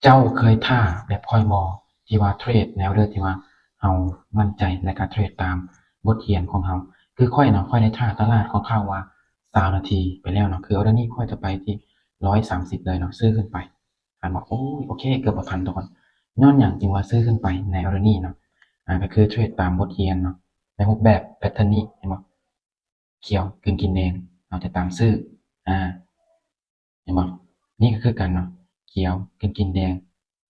ເຈົ້າເຄີຍຖ້າແບບຂ້ອຍບໍ່ ທີ່ວ່າເທຣດໃນອອເດີທີ່ວ່າເຮົາໝັ້ນໃຈ ແລະກະເທຣດຕາມບົດຮຽນຂອງເຮົາ? ຄືຂ້ອຍເນາະ ຂ້ອຍໄດ້ຖ້າຕະຫຼາດຄ່ອນຂ້າງວ່າຊາວນາທີໄປແລ້ວເນາະ ຄືອອເດີນີ້ຂ້ອຍຈະໄປທີ່ຮ້ອຍສາມສິບເລີຍເນາະ ຊື້ຂຶ້ນໄປ ອັນວ່າ ໂອ້ຍ ໂອເຄ ເກືອບບໍ່ທັນທຸກຄົນ. ຍ້ອນຫຍັງຈຶ່ງວ່າຊື້ຂຶ້ນໄປໃນອອເດີນີ້ເນາະ? ອາ ກໍຄືເທຣດຕາມບົດຮຽນເນາະ ໃນຮູບແບບແພັດເທີນນີ້ ເຫັນບໍ່? ຂຽວກຶ່ງກິນແດງ ເຮົາຈະຕາມຊື້ ອາ ເຫັນບໍ່? ນີ້ກໍຄືກັນເນາະ ຂຽວກຶ່ງກິນແດງ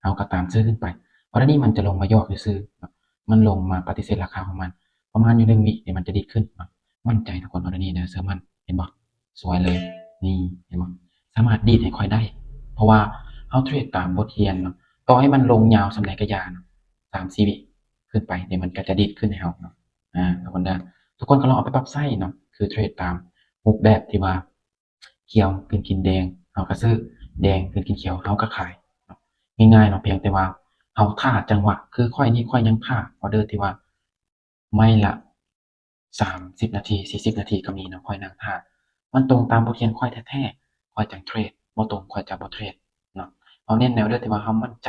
ເຮົາກໍຕາມຊື້ຂຶ້ນໄປ. ອອເດີນີ້ມັນຈະລົງມາຢອກຊື່ໆເນາະ ມັນລົງມາປະຕິເສດລາຄາຂອງມັນ ປະມານຢູ່ໜຶ່ງວິ ດຽວມັນຈະດີດຂຶ້ນເນາະ. ໝັ້ນໃຈທຸກຄົນ ອອເດີນີ້ເດີ ເຊື່ອໝັ້ນ ເຫັນບໍ່? ສວຍເລີຍ ນີ້ ເຫັນບໍ່? ສາມາດດີດໃຫ້ຂ້ອຍໄດ້ ເພາະວ່າເຮົາເທຣດຕາມບົດຮຽນເນາະ ຕໍ່ໃຫ້ມັນລົງຍາວສ່ຳໃດກໍຢ່າເນາະ ສາມສີ່ວິຂຶ້ນໄປ ດຽວມັນກໍຈະດີດຂຶ້ນໃຫ້ເຮົາເນາະ. ອາ ທຸກຄົນເດີ ທຸກຄົນກໍລອງເອົາໄປປັບໃຊ້ເນາະ ຄືເທຣດຕາມຮູບແບບທີ່ວ່າ ຂຽວຂຶ້ນກິນແດງ ເຮົາກໍຊື້ ແດງຂຶ້ນກິນຂຽວ ເຮົາກໍຂາຍເນາະ. ງ່າຍໆເນາະ ພຽງແຕ່ວ່າເຮົາຖ້າຈັງຫວະ ຄືຂ້ອຍນີ້ ຂ້ອຍຍັງຖ້າອອເດີທີ່ວ່າໄມ້ລະສາມສິບນາທີ ສີ່ສິບນາທີກໍມີເນາະ ຂ້ອຍນັ່ງຖ້າ ມັນຕົງຕາມບົດຮຽນຂ້ອຍແທ້ໆ ຂ້ອຍຈັ່ງເທຣດ ບໍ່ຕົງຂ້ອຍຈະບໍ່ເທຣດເນາະ. ເຮົາເນັ້ນໃນອອເດີທີ່ວ່າເຮົາໝັ້ນໃຈ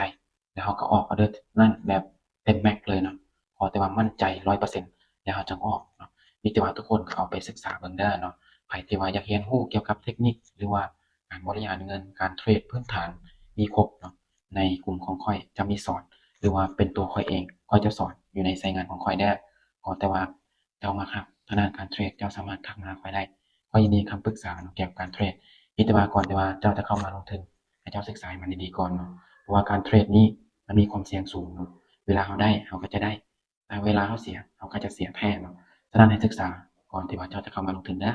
ແລ້ວເຮົາກໍອອກອອເດີນັ້ນແບບເຕັມແມັກເລີຍເນາະ ຂໍແຕ່ວ່າໝັ້ນໃຈຮ້ອຍເປີເຊັນ ແລ້ວເຮົາຈັ່ງອອກເນາະ. ມີແຕ່ວ່າທຸກຄົນກໍເອົາໄປສຶກສາເບິ່ງເດີເນາະ ໃຜທີ່ວ່າຢາກຮຽນຮູ້ກ່ຽວກັບເທັກນິກ ຫຼືວ່າການບໍລິຫານເງິນ ການເທຣດພື້ນຖານ ມີຄົບເນາະ ໃນກຸ່ມຂອງຂ້ອຍຈະມີສອນ ຫຼືວ່າເປັນຕົວຂ້ອຍເອງ ຂ້ອຍຈະສອນຢູ່ໃນສາຍງານຂອງຂ້ອຍເດີ. ຂໍແຕ່ວ່າເຈົ້າມັກຮັກທາງດ້ານການເທຣດ ເຈົ້າສາມາດທັກມາຫາຂ້ອຍໄດ້ ຂ້ອຍຍິນດີໃຫ້ຄຳປຶກສາເນາະ ກ່ຽວກັບການເທຣດ. ມີແຕ່ວ່າກ່ອນທີ່ວ່າເຈົ້າຈະເຂົ້າມາລົງທຶນ ໃຫ້ເຈົ້າສຶກສາໃຫ້ມັນດີໆກ່ອນເນາະ ເພາະວ່າການເທຣດນີ້ມັນມີຄວາມສ່ຽງສູງເນາະ ເວລາເຮົາໄດ້ ເຮົາກໍຈະໄດ້ ແຕ່ເວລາເຮົາເສຍ ເຮົາກໍຈະເສຍແທ້ເນາະ. ສະນັ້ນໃຫ້ສຶກສາກ່ອນທີ່ວ່າເຈົ້າຈະເຂົ້າມາລົງທຶນເດີ.